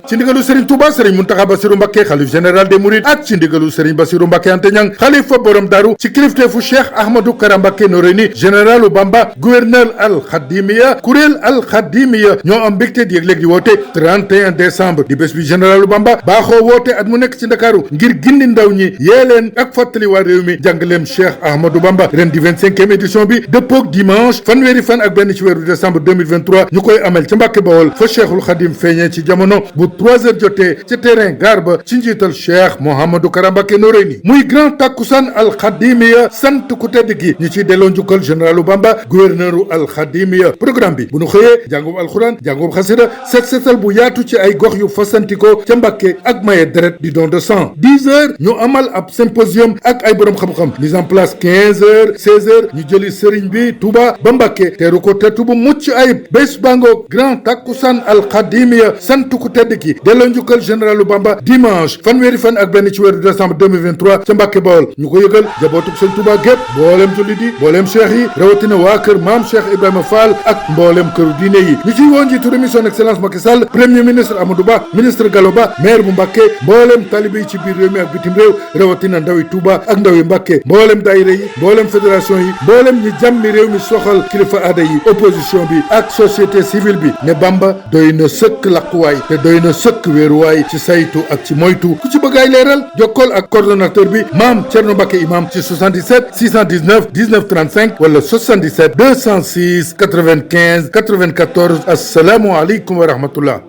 ci ndigalu Serigne Touba Serigne Mountakha Bassirou Mbacké xalif général des Mourides ak ci ndigalu Serigne Bassirou Mbacké Anta Niang xalifa borom Daru ci kilifteefu Cheikh Ahmadou Kara Mbacké Noreyni généralu Bamba gouverneur al Khadimiya kuréel al Khadimiya ñoo am mbégte di yëg-léeg di woote 31 décembre di bés bi généralu Bamba baaxoo woote at mu nekk ci Ndakaaru ngir gindi ndaw ñi yee leen ak fàttali waa réew mi jàngaleem Cheikh Ahmadou Bamba ren di 25e édition bi dëppook dimanche fanweeri fan ak benn ci weeru décembre 2023 ñu koy amel ca Mbàkke Bawol fa Cheikhul Khadim feeñee ci jamono bu 3 heures jotee ca terrain gaar ba ci njiital Cheikh Mouhamadou Kara Mbacké Noreyni muy grand takkusaan al Khadimiya sant ku tedd gi ñu ciy delloo njukkal généralu Bamba gouverneuru al Khadimiya programme bi bu ñu xëyee jàngum alxuraan jàngum xasida setal bu yaatu ci ay gox yu fasantikoo ca Mbàkke ak maye deret di don de sang 10 heures ñu amal ab symposium ak ay borom xam-xam mise en place 15 heures 16 heures ñu jëli sëriñ bi Touba ba Mbàkke teeru ko teetu bu mucc ayib bés bango grand takkusaan al Khadimiya sant ku tedd gi delloo njukkal généralu Bamba dimanche fanweeri fan ak benn ci weeru décembre 2023 ca Mbàkke Bawol ñu ko yëgal jabootug sëñ Touba gépp mboolem jullit yi mboolem cheikh yi rawatina waa kër maam Cheikh Ibrahima Fall ak mboolem këru diine yi ñu ciy woo njiitu réew mi son excellence Macky Sall premier ministre Amadou Ba ministre Gallo Ba maire bu Mbàkke mboolem talibé yi ci biir réew mi ak bitim réew rawatina ndawi Touba ak ndawi Mbàkke mboolem daayira yi mboolem fédération yi mboolem ñi jàmmi réew mi soxal kilifa aada yi opposition bi ak société civile bi ne Bamba doy na sëkk laqwaay te doy na sëkk wéeruwaay ci saytu ak ci moytu ku ci bëgg ay leeral jokkool ak coordonnateur bi maam Thierno Mbacké imam ci 77 619 19 35 wala 77 206 95 94 assalaamu aleykum wa rahmatullah